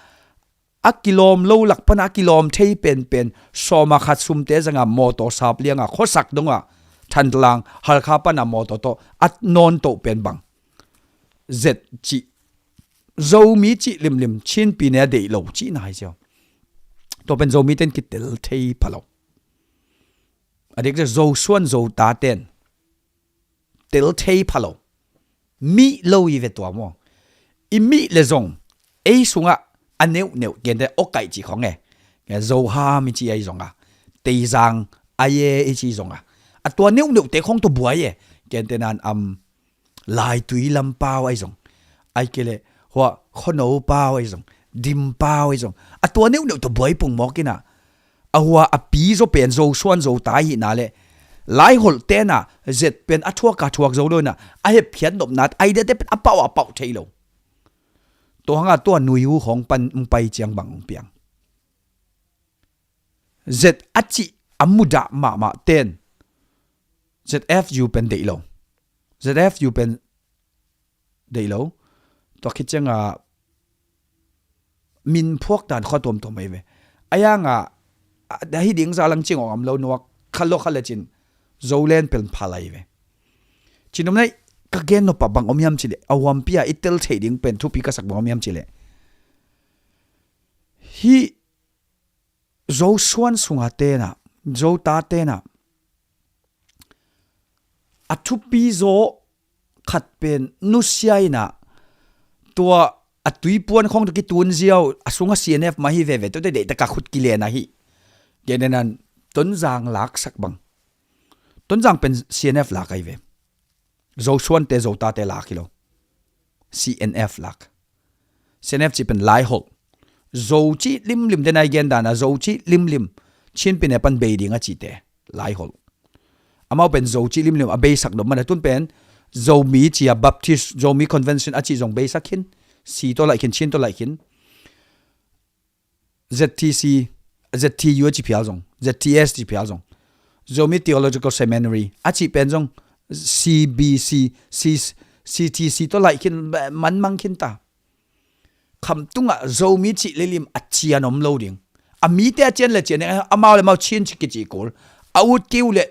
a kilawm lo lak pana a kilawm thei penpen sawma khat sumte zanga mawtaw sap lianga khuasak dongah Thantlang Halkha pana mawtaw tawh a nawn toh pen bang. Z cih, Zomi cih limlim Chinpi ne a deih lo cihna hi cio. Tua pen Zomiten kitel thei pha lo. A dik cia Zosuan Zotaten tel thei pha lo. Mih lo i ve tua maw. I mih le zong ei sungah a neuhneuh, gente okaih cih khawng e. Zoham i ci ahi zonga, Teizang aye i ci zonga, a tua neuhneuhte khawng tawh buai e. Gente nan am Laitui lampau ahi zong, ahi kei leh hua Khuano pau ahi zong, Dim pau ahi zong, a tua neuhneuh tawh buai pungmawk inah, a hua a pi zaw pen Zosuan Zota ahihna le Laiholh tenah Z pen a thuak a thuak zo lo inah, a hepkhiat nopna aidiate pen a pauh a pauh thei lo. Tua hanga tua nui hu khawng pan hong pai ciang bang hong piang. Z a cih a mudah mahmah ten Z F U pen deih lo. Z F U pen deih lo. Tua khit cianga min phuak dan khua tuamtuam ahi ve. A yanga a hi ding za lang cing awng am lo nuak kha lo kha le cin Zoland pel phal ahi ve. Cin om nai ka gen nopah bang om hiam cileh, a huampi a i tel theih ding pen thupi ka sak bang om hiam cileh, hih Zosuan sunga tenah, Zota tenah a thupi zaw khat pen nusia inah, tua a tuipuan khawng tawh kitun ziau a sunga C N F mah hi veve, tuate deihtaka khut kilen ahi. Genenan Tonzang laksak bang. Tonzang pen C N F lak ahi ve. Zosuante Zotate lak hi lo. C N F lak. C N F cih pen Laiholh, Zo cih limlim, den a i gen dan a Zo cih limlim Chin pine pan bei ding a cihte, Laiholh. Amau pen Zo cih limlim a beisak dom mana, tun pen Zomi ci a Baptist, Zomi Convention a cih zong beisak khin, C tawh laih khin, Chin tawh laih khin. Z T C, Z T U a ci phial zong, Z T S ci phial zong, Zomi Theological Seminary a cih pen zong, C B C, C, C T C tawh laih khin, manmang khin ta. Khamtungah Zomi cih limlim a cian om lo ding. A mite a cian le cian ding, amau le amau Chin ci kici kul. A ut kiu le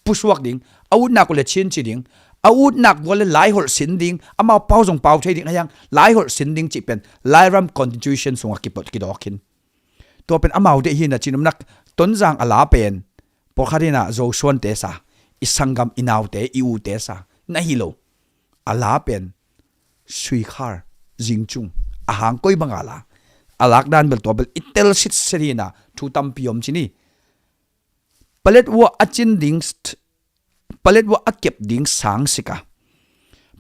pusuak ding, a utnak uh le Chin ci ding, a utnak uh le Laiholh sin ding, amau pau zong pau thei ding, a hiang Laiholh sin ding cih pen Lairam Constitution sungah kipot kidawk khin. Tua pen amau deih hi na, Chin omnak Tonzang a la pen, pawlkhat hi na, Zosuante sa, i sanggam, i naute, i ute sa, na hi lo. A la pen, Suikhar, Zingcung, a hang koi banga la, a lakdan bel tua bel i tel sitset hi na, thu tampi om ci ni. Paletwa a cin ding, st-, Paletwa a kep ding sang sika,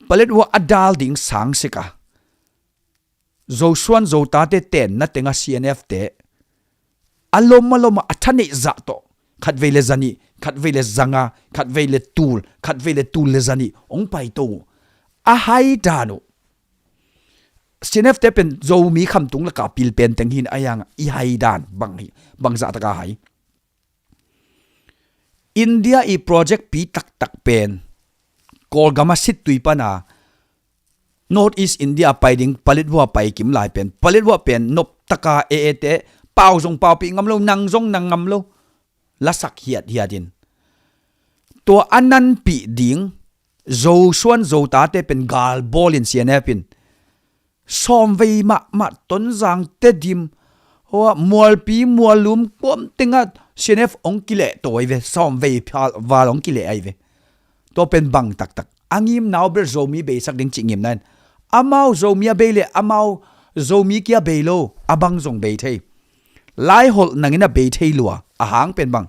Paletwa a dal ding sang sika, Zosuan Zotate tenna tenga C N F te a lom a lom a, a thaneih zah tawh, khatvei le zanih, khatvei le zanga, khatvei le tul, khatvei le tul le zanih hong paito uh. A hai dan uh. C N F te pen Zomi khamtung laka pil pen teng hi na, a hiang i hai dan bang hi, bang zah taka hai. India i project pi taktak pen Kawlgam a sittui pana North East India a pai ding, Paletwa a pai kim lai pen, Paletwa pen nop taka A A te pau zong paupih ngam lo, nang zong nang ngam lo, lasak hiathiat in. Tua a nanpih ding Zosuan Zotate pen galbawlin C N F in sawmvei mahmah, Tonzang, Tedim, hua, Mualpi, Muallum, kuam tengah C N F hong kileh to ahi ve, sawmvei phal val hong kileh ahi ve. Tua pen bang taktak. A ngimna uh bel Zomi beisak ding cih ngimna in. Amau Zomi a bei le, amau Zomi kia bei lo, a bang zong bei thei. Laiholh nangin a bei thei lua, a hang pen bang.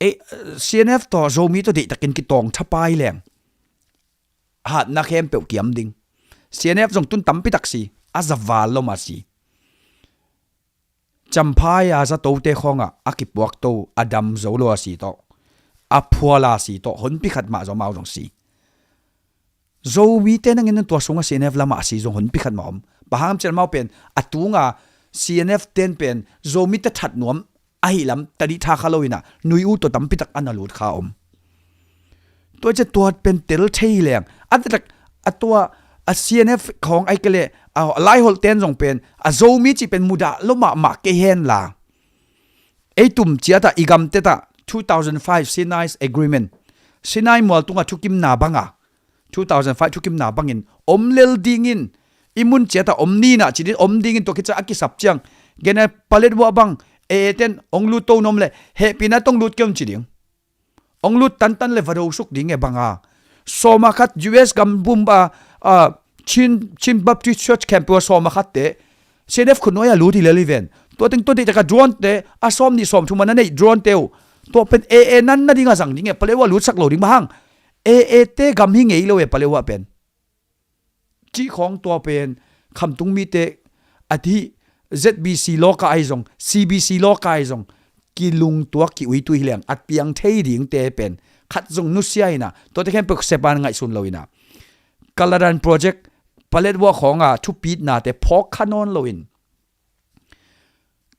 E, C N F tawh Zomi tawh deihtakin kitawng thapai leng hatna khempeuh kiam ding. C N F zong tun tampi tak si, a zaval lo mah si. Champhai a zatote khawngah a kipuakto, a dam zo lo a si tawh, a phuala si tawh, honpi khat mah zong amau zong si. Zomite nangin tua sungah C N F lamah a si zong honpi khat mah om. Bang hang hiam cih leh amau pen a tunga C N F ten pen Zomite that nuam ahi lam tadih tha kha lo inah, nui uh tawh tampi tak a na lut kha om. Tua ciah tua pen tel thei leng a taktak a tua a C N F khawng ahi kei leh a Laiholh ten zong pen a Zomi cih pen mudah lo mahmah kei hen la. Ei tum ciatah i gamte tah two thousand five Sinai Agreement, Sinai mual tungah thukimna banga, two thousand five thukimna bangin om lel dingin, i mun ciatah om ninah ci din om dingin tua kica a kisap ciang, gene Paletwa bang A A ten ong lut to nuam le hehpihna tong lut kei un ci ding. Ong lut tantan le va do suk ding e banga. Sawma khat U S gam bum a, a, Chin, Chin Baptist Church camp ua sawma khat te C N F khut nuai a lut hi lel hi ven. Tua teng tua deih taka drone te a sawm nih sawm thum a na neih drone te uh. Tua pen A A nan na ding a zang ding e, Paletwa lutsak lo ding bang hang. A A te gam hi ngei lo e Paletwa pen. Cih khawng tua pen khamtung mite a ti Z B C lawka ahi zong, C B C lawka ahi zong, kilungtuak ki uitui hi leng a piang thei dingte pen khat zong nusia inah, tuate khempeuh sepan ngaihsun lo inah. Kaladan project, Paletwa khawnga thupitnate phawk kha nawn loin,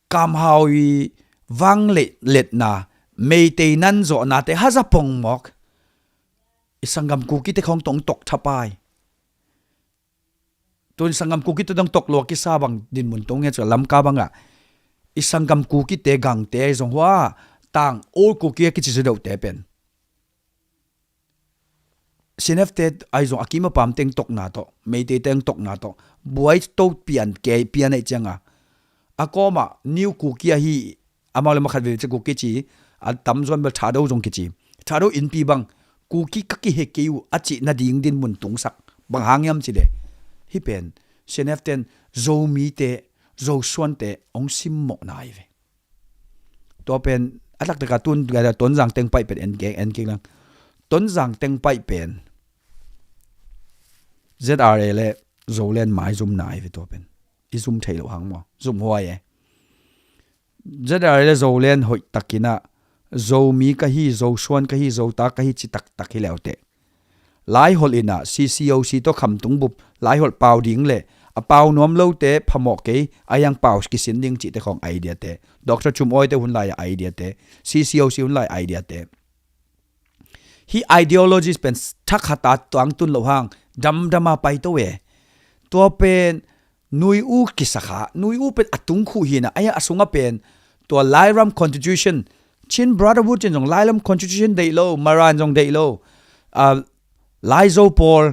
kamhau i vang letna, Meitei nan zawhnate haza pongmawk. I sanggam Kukite khawng tong tok thapai. Tun sanggam Kukite tong tok lua kisa bang dinmun tong nge cu Lamka bangah i sanggam Kukite gangte zong hua tang ol Kuki a kici zudeuhte pen C N F te ahi zong a kim a pam teng tokna tawh, Meitei teng tokna tawh, buai to pian kei pian aih cianga a kawmah New Kuki ahi, amau le makhat veve ci Kuki ci, a tamzuan bel Thado zong kici. Thado innpi bang Kuki ka kihe kei uh a cih nading dinmun tungsak. Bang hang hiam ci le hih pen C N F ten Zomite, Zosuante hong simmawhna ahi ve. Tua pen a taktak a tun Tonzang teng paih pen en keng, en keng lang. Tonzang teng paih pen Z R A le Zoland maizumna ahi ve tua pen. i zum thei loh hang maw? Zumhuai e. ZRA le Zoland hoih takin ah, Zomi ka hi, Zosuan ka hi, Zota ka hi ci taktak hi leuteh, Laiholh in ah CCOC tawh Khamtung bup Laiholh pau ding le a pau nuam lote phamawh kei, a hiang pau kisin ding cihte khawng idea te, Doctor Chum Awi te hun lai-a idea te, CCOC hun lai idea te. Hih ideologies pen thakhat a tuang tun loh hang damdam a paito e. Tua pen nui-u kisakha, nui-u pen a tung khuh hi-in ah, a sungah pen tua Lairam Constitution, Chin Brotherhood in zong Lairam Constitution deih lo, Mara in zong deih lo, a, Laizo pawl,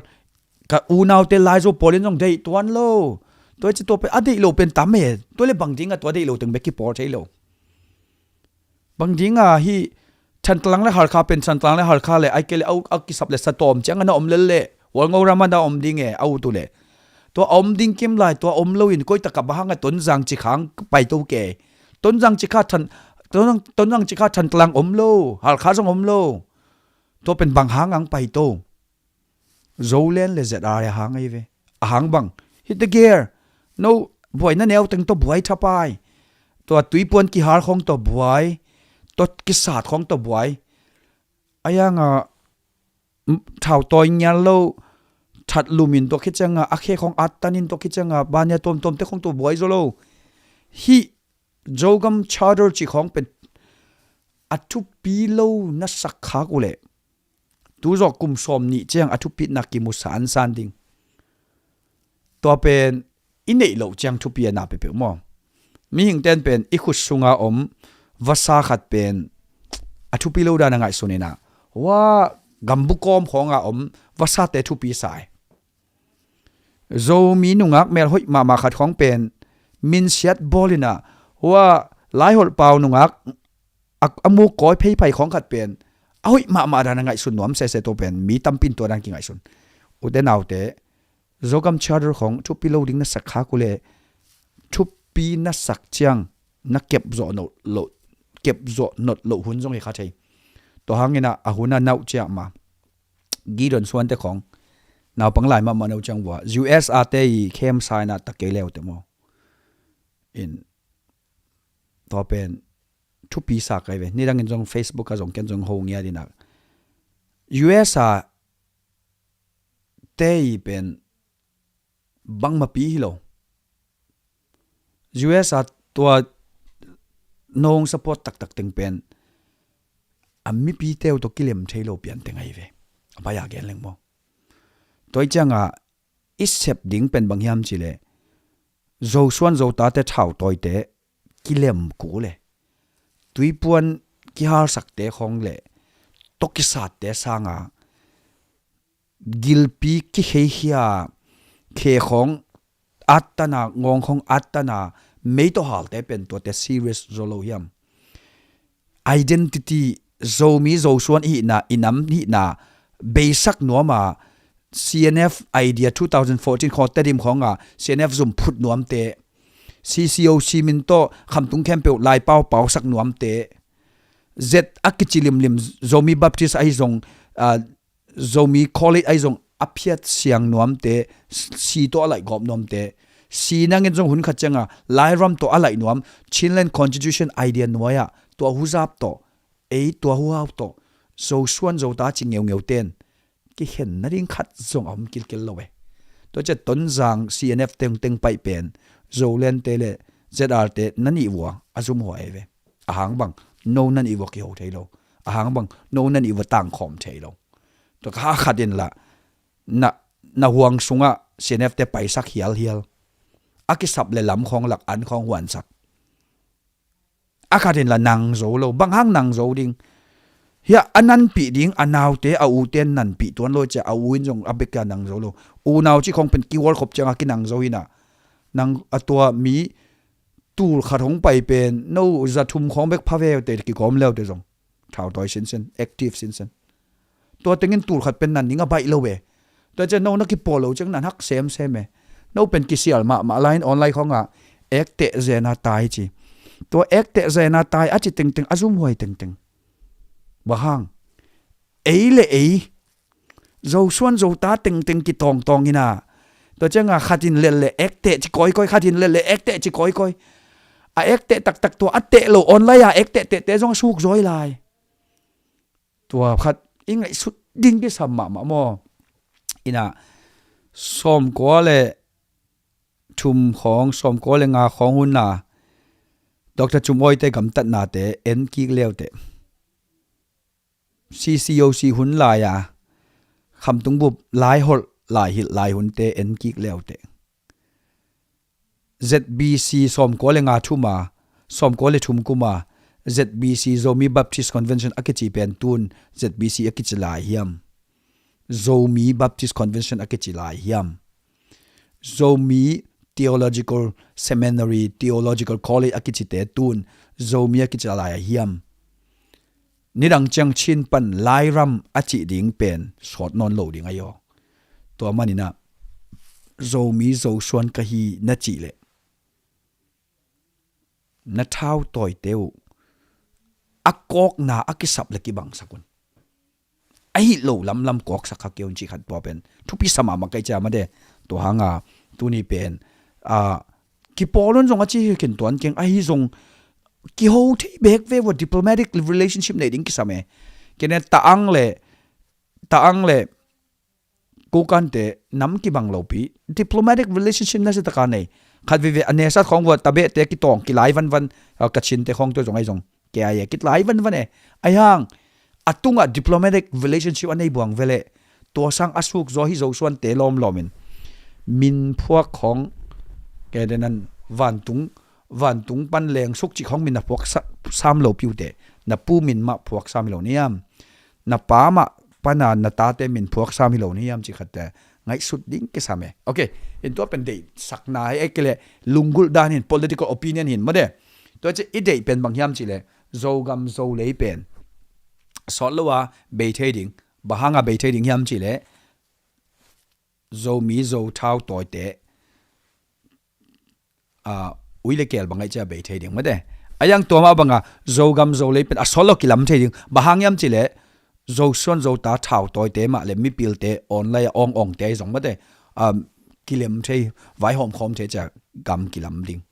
ka unaute Laizo pawl in zong deih tuan lo. Tua hi ci, tua pen a deih lo pen tam e. Tua le bang dingah tua deih lo teng bek kipawl thei lo? Bang dingah hih Thantlang le Halkha pen Thantlang le Halkha le, ahih kei leh a, a kisap le sa tawm ciang a na om lel leh Walngo ram ah na om ding e, a ut uh leh. Tua a om ding kim lai, tua om loin koi takah bang hangah Tonzang Cikha hong paito kei? Tonzang Cikha Than-, Ton-, Tonzang Cikha Thantlang om lo, Halkha zong om lo. Tua pen bang hangah hong paito? Zoland le ZRA a hang ahi ve. A hang bang? Hih tegel, no buai na neu teng tawh buai thapai. Tua tuipuan kihal khawng tawh buai, tua kisat khawng tawh buai. A hiangah, m-, thautawi ngial lo, that lum in tua khit ciangah, a khe khawng at tan in tua khit ciangah, bania tuamtuamte khawng tawh buai zaw lo. Hih Zogam Charter cih khawng pen a thupi lo na sak khak uh leh, tu zawh kum sawm nih ciang a thupitna kimu sansan ding. Tua pen i neih loh ciang thupi a na peuhpeuh maw? Mihingte'n pen i khut sunga om vasa khat pen a thupi lo dan a ngaihsun in ah, hua gambu kawm khawnga om vasate thupi sa e. Zomi nungak melhoih mahmah khat khawng pen minsiat bawl in ah, hua Laiholh pau nungak a, a muk kawi pheiphai khawng khat pen a hoih mahmah dan a ngaihsun nuam sese. Tua pen mi tampi in tua dan kingaihsun. Ute naute, Zogam Charter khawng thupi lo ding na sak khak uh leh, thupi na sak ciang na kep zawh nop loh, kep zawh nop loh hun zong hi kha thei. Tua hangin ah a hun a nau ciah mah, Gideon Suante khawng, naupang lai mahmah no ciang vua, USA te i khem sa in ah tak kei leuteh maw? In, tua pen thupi sa kei ve. Nidangin zong Facebook ah zong ken zong ho ngiat in ah, USA te i pen bangmah pi hi lo. USA tua nong support taktak teng pen a mipite uh tawh kilem thei lo pian teng ahi ve. A pai a gen leng maw? Tua hi ciangah i sep ding pen bang hiam cih leh, Zosuan Zotate thautawite kilem kul e. Tuipuan kihalsakte khawng le tawh kisatte sanga gilpi kikheihia, khe khawng at tan a, ngawng khawng at tan a, mei tawh halte pen tuate serious zaw lo hiam? Identity, Zomi Zosuan i hihna, i nam hihna beisak nuam a, CNF idea two thousand fourteen khawng, Tedim khawng a CNF zum phut nuamte, CCOC min tawh khamtung khempeuh laipau pausak nuamte, zet a kici limlim Zomi Baptist ahi zong, a, Zomi College ahi zong a phiat siang nuamte, si tawh a laih gawp nuamte, si nangin zong hun khat cianga Lairam tawh a laih nuam, Chinland Constitution idea nuai-ah tua huzap tawh, ei tua huhau tawh, Zosuan Zota ci ngeungeu ten kikhen nading khat zong a om kilkel lo e. Tua ciah Tonzang CNF tengteng paih pen Zoland te le ZR te na nih vua a zumhuai ve. A hang bang, no na nih vua kiho thei lo. A hang bang, no na nih vua tangkhawm thei lo. Tua kha khat in lah na, na huang sungah CNF te paisak hialhial. A kisap le lam khawng lak an khawng huansak. A khat in lah nang zo lo, bang hang nang zo ding? Hiah a nanpih ding, a naute, a ute nanpih tuan lo ciah, a u in zong a bek a nang zo lo. Unau cih khawng pen kihual khop ciangah kinang zo hi nah. Nang a tua mi tul khat hong pai pen, no za thum khawng bek pha ve te kigawm leute zong. Thautawi sinsen, active sinsen. Tua tengin tul khat pen nan ding a baih lo e. Tua ciah no na kipawl lo ciang nan hak semsem e. No pen kisial mahmah lai in online khawngah ekteh zena tai ci. Tua ekteh zena tai a ci tengteng, a zumhuai tengteng. Bang hang? Ei le ei, Zosuan Zota tengteng kitawngtawng hi nah. Tua cianga khat in lel le ekteh ci kawikawi, khat in lel le ekteh ci kawikawi. A ekteh taktak tua a teh lo online a ekteh tehte zong a suk zawi lai. Tua khat i ngaihsut ding kisam mahmah maw? Ina sawmkua le thum khawng, sawmkua le nga khawng hun a Doctor Cum Awite gamtatnate en kik leuteh, C C O C hun lai-a Khamtung Bup lai holh lai hilh lai hunte en kik leuteh, Z B C sawmkua le nga thum a, sawmkua le thum kum a Z B C Zomi Baptist Convention a kici pen tun Z B C a kici lai hiam? Zomi Baptist Convention a kici lai hiam? Zomi Theological Seminary, Theological College a kicite tun Zomi a kici lai hiam? Nidang ciang Chin pan Lairam a cih ding pen sawt nawn lo ding ahi aw. Tua maninah Zomi Zosuan ka hi na cih leh na thautawite uh a kawkna a kisap le kibangsak un. Ahi lo lamlam kawksak kha kei un cih khat tua pen thupi sa mahmah kei cia made. Tua hanga tuni pen a kipawl un zong a ci hi khin tuan keng ahi zong kiho thei bek ve vua diplomatic relationship nei ding kisam e. Kene ta ang le ta ang le kukante nam kibang lopi diplomatic relationship na setaka nei. Khat veve a nesat khawng vua tabehte kitawng kilai vanvan, a, Kachinte khawng tua zong ahi zong kei ahi a kilai vanvan e. Ahi hang a tungah diplomatic relationship a nei buang veleh tua sang a suk zaw hi Zosuante lawmlawmin min phuak khawng kei denan vantung vantung pan lengsuk cih khawng min na phuak sa-, sam lo piute, na pu min mah phuak sam hi lo niam? Na pa mah pana na tate min phuak sam hi lo niam cih khatte ngaihsut ding kisam e. Ok, in tua pen deih sakna hi e kile lunggulh dan hin political opinion hin made. Tua ci i deih pen bang hiam cih le Zogam Zolei pen sawt lo a bei thei ding, bang hanga bei thei ding hiam cih le Zomi Zo thautawite a, ui le keel bang aih cia bei thei ding mate. A yang tua mah banga Zogam Zolei pen a sawt lo kilam thei ding. Bang hang hiam cih le Zosuan Zota thautawite mah le mipilte online a awng awngte ahi zong mate, a, kilem thei, vaihawm khawm thei cia gam kilam ding.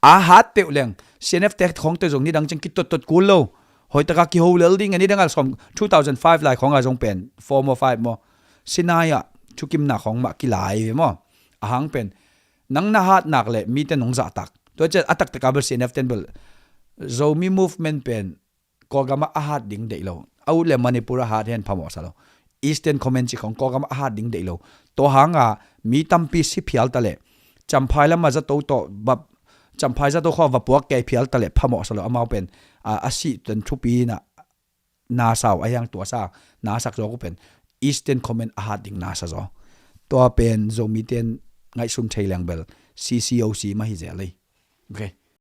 A hat peuh leng C N F te khawngte zong nidang ciang kitottot kul lo. Hoitaka kiho lel ding a nidang a sawm two thousand five lai khawnga zong pen four maw five maw Sinai ah thukimna khawng mah kilai ve maw? A hang pen nang na hat nak le mite nong zahtak. Tua ciah a taktak a bel C N F ten bel Zomi movement pen Kawlgam ah a hat ding deih lo. A ut le Manipur a hat hen phamawh sa lo. Eastern Command ci khawng Kawlgam ah a hat ding deih lo. Tua hanga mi tampi si phial ta le Champhai lam a zato tawh va, Champhai zato khawng va puak kei phial ta le phamawh sa lo. Amau pen a, a sih tuan thupi na nasa uh a hiang tua sa, nasak zawk uh pen Eastern Command a hat ding nasa zaw. Tua pen Zomi ten ngaihsun thei leng bel C C O C mah hi zel ei. Ok.